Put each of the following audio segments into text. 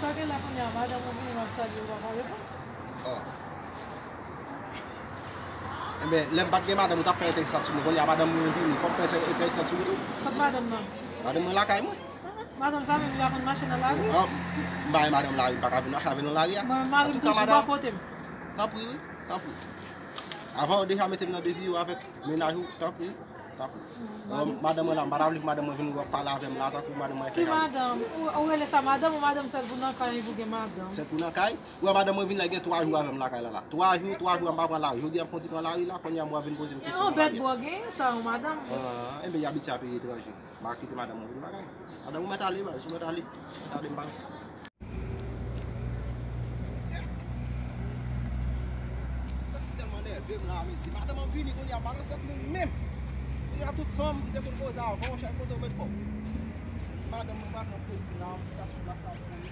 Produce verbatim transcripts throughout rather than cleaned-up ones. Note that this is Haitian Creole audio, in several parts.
Sa gen la kounye a, madanm ou vini, m ap salye, ou pa ka reponn? Oh. Enben, lè m pa t gen madanm, ou t ap fè entèresant sou mwen. Kounye a, madanm mwen vini, fò m fè entèresant sou ou tou. Kot madanm nan? Madanm mwen lakay mwen. Madanm sa menm, li pa konn mache nan lari? Ah, m pa gen madanm lari, m pa ka vin mache avè l nan lari a. Mwen, mari m toujou bò kote m. Tanpri, wi, tanpri. Avan ou deja mete m nan dezi ou avèk mennaj ou, tanpri, tanpri. Madanm mwen la, m pa ta vle pou madanm mwen vin pale avè m la, tankou madanm mwen fè. Ki madanm? Ou, ou rele sa madanm ou madanm sèl pou nan kay pou gen madanm? Sèl pou nan kay? Ou wè madanm mwen vin la, gen twa jou avè m lakay la la. Twa jou, twa jou, m pa pran lari. Jodi a m fon ti pran lari la, kounye a m wè vin poze m kesyon pou maryaj. Yon bèt bò gen sa, yon madanm. Ah, enben, y abitye a peyi etranje. M a kite madanm mwen vin lakay. Madanm mwen mèt ale, baz, ou mèt ale. Mèt ale, m pa. Sa si tèlman nève m la, mesye. Madanm an vini kounye a, m pa nan sèt moun menm. Kounye a tout fanm, m te konn poze avan, chak kote w met kò. Madanm mwen pa nan fo la, m ta sou plas la pou li.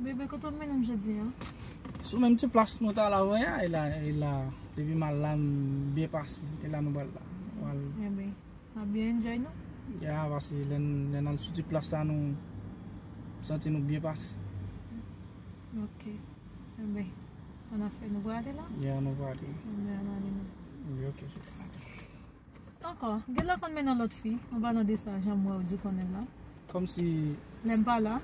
Bebe, kote w mennen m jodi a? Sou menm ti plas nou t al avan yè a, e la, e la, depi m al la, m byen pase, e la nou pral la. Nou pral. Enben. N ap byen enjoy nou? Ya, paske lè n, lè n al sou ti plas la, nou santi nou byen pase. Ok. Enben, sa n ap fè, nou prale la? Ya, nou prale. Enben, ann ale non. Wi, ok, cheri. Ankò, gen lè w konn mennen yon lòt fi, an palan de sa, jan m wè w di w konnen la. Kòmsi. Lè m pa la.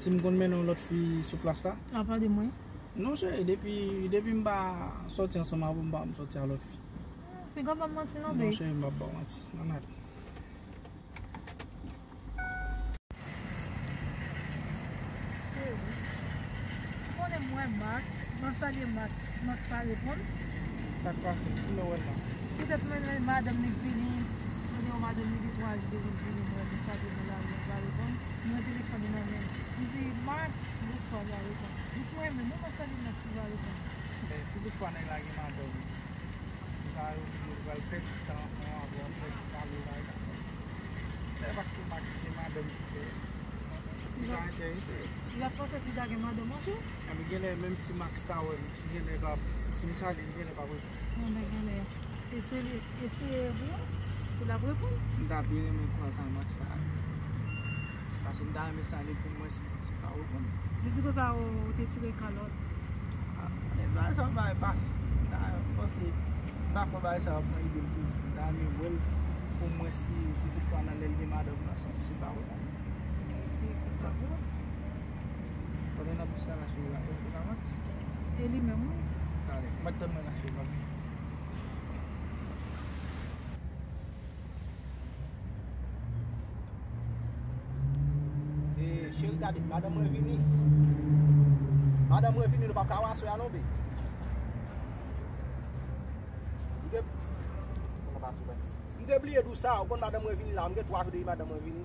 Si m konn mennen yon lòt fi sou plas la? Apa de mwen. Non, cheri, depi, depi m pa sòti ansanm avè w, m pa janm sòti a lòt fi. Piga w pa m manti non, babe. Non, cheri, m p ap ba w manti. Ann ale. Cheri, ou konnen m wè Max, m ap salye Max, Max pa reponn. Sa k pase? Ki lè w wè l la? Poutèt mwen, lè madanm li vini, mwen gen yon madanm li gen twa jou depi l vini, mwen li salye nan lari, li pa reponn. Mwen telefòn li nan men m. M di, "Max, bonswa," li pa reponn. Jis mwen menm, non, m ap salye Max, li pa reponn. Men si toutfwa nèg la gen madanm, li pa oblije li pral pèdi tan ansanm avè w, li pral pale bagay la. Lè paske Max gen madanm ki fè, li pa enterese. Li pa panse si ta gen madanm ansanm? Epi genlè, menm si Max ta wè m, genlè pa, si m salye l, genlè pa reponn. Bon, men genlè. Eseye, eseye pou wè si l ap reponn. M ta byen renmen kwaze a Max la. Paske m ta renmen salye l pou m wè si li pa reponn. Li di konsa ou, ou te tire kalòt. Ah, men bagay sa yo bagay pase. M ta, m panse, m pa kwè bagay sa yo pran ide m toujou. M ta renmen wè l pou m wè si, si toutfwa nan lè l gen madanm nan, si l pa reponn. Eseye fè sa pou wè. Pandan n ap di sa la, cheri, e, e pa Max? E li menm, wi. Talè. Mwen tann mwen la, cheri, m ap vini. E, cheri, gade, madanm mwen vini. Madanm mwen vini, nou p ap ka wè aswè a non, babe. M te, m te bliye di w sa, ou konn madanm mwen vini la, m gen twa jou depi madanm mwen vini.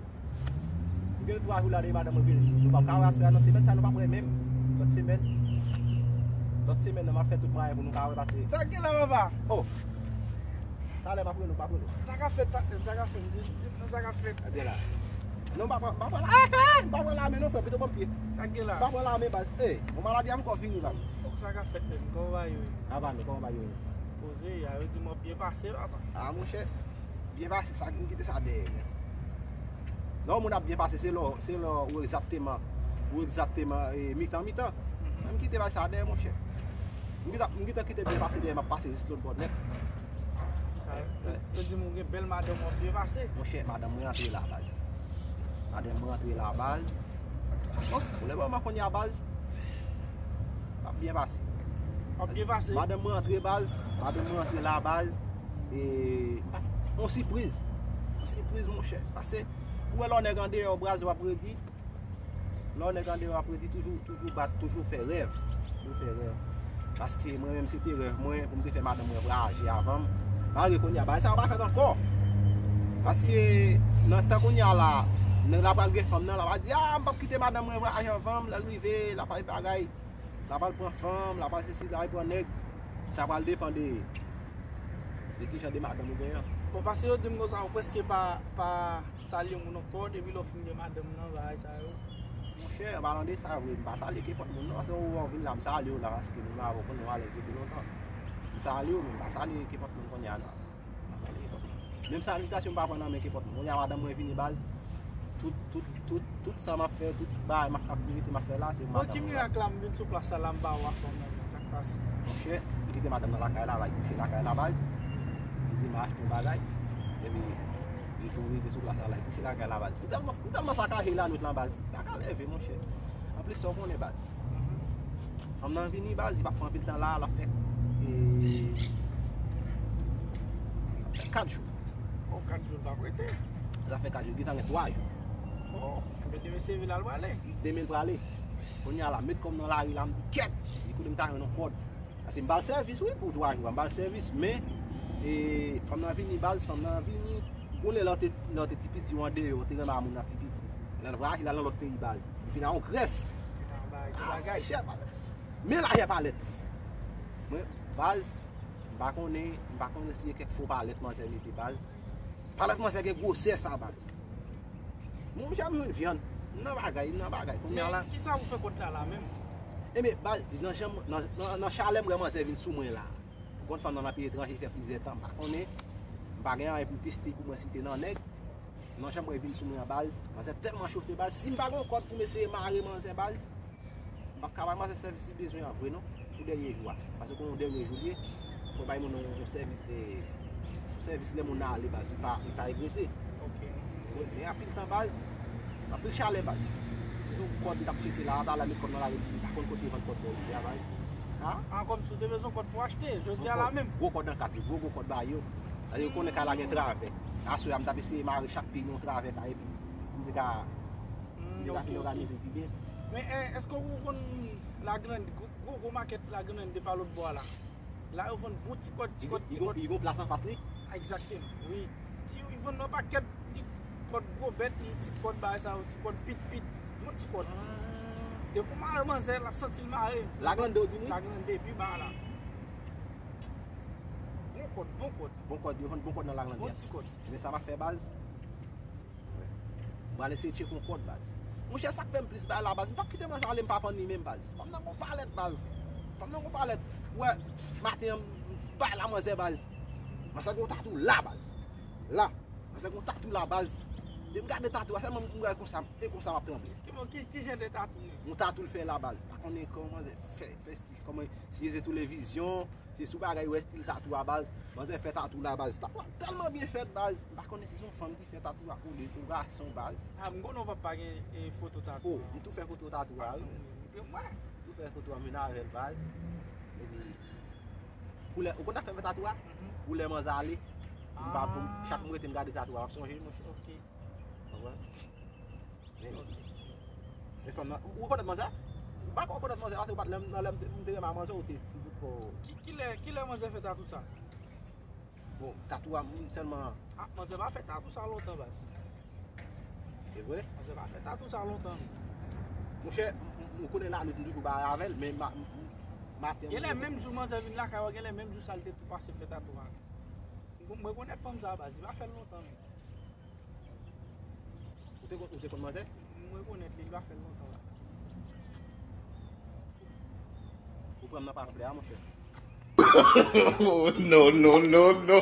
M gen twa jou la depi madanm mwen vini. Nou p ap ka wè aswè a non, semèn sa nou p ap wè menm. Lòt semèn. Lòt semèn nan, m ap fè tout mwayen pou nou ka wè pase. Sa k gen la, papa? Oh! Talè m ap rele w, m ap rele w. Sa k ap fèt, patnè m? Sa k ap fèt? Di, di m non sa k ap fèt. Gade la. Non, m pa pran, m pa pran la, eh, eh, m pa pran lame non, frè, pito ban m pye. Sa k gen la? M pa pran lame, baz. Eh, yon maladi ankò vini la. Sa k ap fèt menm? Kòman w va ye? Ava nou, kòman w va ye? Poze, ya, yo di m w ap byen pase, papa. Ah, monchè, byen pase, sa, m kite sa dèyè, men. Lè yon moun ap byen pase, se lè, se lè ou egzakteman, ou egzakteman, eh, mitan, mitan. Mhm. Men m kite bagay sa dèyè, monchè. M gentan, m gentan kite byen pase dèyè, m ap pase jis lòt bò nèt. Sa, yo, yo di m ou gen bèl madanm, w ap byen pase. Monchè, madanm mwen antre la, baz. Madanm mwen antre la, baz. Bon, pou le moman kounye a, baz, m ap byen pase. W ap byen pase? Madanm mwen antre, baz. Madanm mwen antre la, baz. E, yon sipriz. Yon sipriz, monchè. Paske, ou wè lè yon nèg andeyò, baz, w ap redi. Lè yon nèg andeyò ap redi, toujou, toujou bat, toujou fè rèv. Toujou fè rèv. Paske mwen menm, se te rèv mwen pou m te fè madanm mwen vwayaje avan m. Malgre kounye a, bagay sa yo pa fèt ankò. Paske nan tan kounye a la, nèg la pral gen fanm nan, l a pral di, "Ah, m p ap kite madanm mwen vwayaje avan m." Lè l rive, l a pral bagay, l a pral pran fanm, l a pral sesi, l a pral pran nèg. Sa pral depann de, de ki jan de madanm ou genyen. Bon, paske yo di m konsa, ou prèske pa, pa salye moun ankò, depi lè w fin gen madanm nan, bagay sa yo. Monchè, an palan de sa vre, m pa salye kenpòt moun non, paske ou wè w vin la, m salye w la, paske nou la avè w, konnen w alèz depi lontan. M salye w, men m pa salye kenpòt moun kounye a la. M pa salye kenpòt moun. Menm salitasyon m pa pran nan men kenpòt moun. Kounye a madanm mwen vini baz. Tout, tout, tout, tout sa m ap fè, tout bagay, m ap, aktivite m ap fè la, se madanm mwen. Bon, ki mirak la m vin sou plas sa la, m pa wè fanm nan, sa k pase? Monchè, m kite madanm nan lakay la, l al kouche lakay la, baz. M di m achte yon bagay, epi m tou rive sou plas la, l al kouche lakay la, baz. M tèlman, m tèlman sakaje lannwit lan, baz. M pa ka leve, monchè. Anplis, sa w konnen, baz. Fanm nan vini, baz, li p ap fè anpil tan la, l ap fè, e, l ap fè kat jou. Oh, kat jou l p ap rete. Sa fè kat jou, li gentan gen twa jou. Oh, enben demen se vil al prale. Demen l prale. Kounye a la, met kò m nan lari la, m di, kèt, si kote m ta jwenn yon kòd. Paske m ba l sèvis, wi, pou twa jou a, m ba l sèvis, men, e, fanm nan vini, baz, fanm nan vini, gon lè lè w te, lè w te ti piti, w andeyò, w te renmen a moun nan ti piti. Lè l vwayaje, l al nan lòt peyi, baz. Li vin a yon grès. Ah, chè, baz. Men lajè palèt. Mwen, baz, m pa konnen, m pa konnen si e kèk fo palèt manzè mete, baz. Palèt manzè gen gwosè sa, baz. Mwen, m janm jwenn vyann. M nan bagay, m nan bagay. Kounye a la. Men kisa ou fè kòd la la menm? Ebyen, baz, nan janm, nan, nan, nan chalè m wè manzè vin sou mwen la. Ou konn fanm nan nan peyi etranje, fè plizyè tan, m pa konnen. M pa gen anyen pou m teste pou mwen si te nan nèg. Nan janm wè vin sou mwen an, baz. Manzè tèlman chofe, baz. Si m pa gen yon kòd pou m eseye mare manzè, baz, m p ap ka bay manzè sèvis li bezwen an vre non, pou dènye jou a. Paske konnen dènye jou li ye, fò bay moun nan yon sèvis, e, yon sèvis lè moun nan ale, baz, li pa, li pa regrete. Ok. Men anpil tan, baz, anpil chalè, baz. Se yon kòd m t ap tcheke la, talè met kòd nan lari, m pa konn kote vann kòd bò isi a, baz. Ha? Ah, kòmsi w te bezwen kòd pou achte, jodi a la menm. Gwo kòd nan kat, gwo, gwo kòd ba yo. Paske yo konnen kay la gen travè. Aswè a, m t ap eseye mare chak pye nan yon travè kay, epi m te ka, m te ka fin òganize pi byen. Men, eh, èske ou konn Lagrande, gwo, gwo, gwo makèt Lagrande pa lòt bò a la? La yo vann bon ti kòd, ti kòd, ti kòd. Li gon plas anfas li? Egzakteman, wi. Ti, yo vann yon pakèt ti kòd gwo bèt, ti kòd bagay sa yo, ti kòd pitpit, bon ti kòd. Depi w mare manzè, l ap santi l mare. Lagrande ou di m wi? Lagrande, pi ba la. Bon kòd, bon kòd. Bon kòd, yo vann bon kòd nan Lagrande. Bon ti kòd. Men sa m ap fè, baz. M pral eseye tcheke yon kòd, baz. Monchè, sa k fè m plis bay la, baz. M p ap kite manzè ale, m p ap anni menm, baz. Fanm nan gon palèt, baz. Fanm nan gon palèt. Ou wè, maten an, m bay la manzè, baz. Manzè gon tatou la, baz. La. Manzè gon tatou la, baz. Depi m gade tatou a, sèlman m gade konsa, e konsa m ap tranble. Ki, ki, ki jan de tatou? Yon tatou l fè la, baz. Pa konnen kòman manzè fè, fè stil, kòman, si se televizyon, se sou bagay, ou wè stil tatou a, baz. Manzè fè tatou la, baz. Tatou a tèlman byen fèt, baz. M pa konnen si se yon fanm ki fè tatou a, ou de, ou gason, baz. Ah, m konnen w pap pa gen, eh, foto tatou. Oh, m tou fè foto tatou a, wi. Montre m wè. Tou fè foto a, m vin avè l, baz. Epi, koulè, ou konn sa k fè m fè tatou a? Mhm. Koulè manzè ale. M pa pou, chak m rete m gade tatou a, m ap sonje, monchè. Ok. Konprann? Men, men fanm nan, ou rekonèt manzè? Ou pa rekonèt manzè, paske ou pa t nan lè m te, m te renmen manzè, ou te ti bout kò. Ki, kilè, kilè manzè fè tatou sa? Bon, tatou a, m sèlman. Ah, manzè pa fè tatou sa lontan, baz. Se vre? Manzè pa fè tatou sa lontan. Monchè, m, m, m konnen lannwit m toujou bay avè l, men ma, m, m, maten. Genlè menm jou manzè vin lakay ou, genlè menm jou sa l te tou pase fè tatou a. M, m rekonèt fanm sa, baz, li pa fè l lontan, men. Ou te konn, ou te konn manzè? M rekonèt li, li pa fè l lontan la. Ou pran m nan pa anplè a, monchè. Oh, no, no, no, no.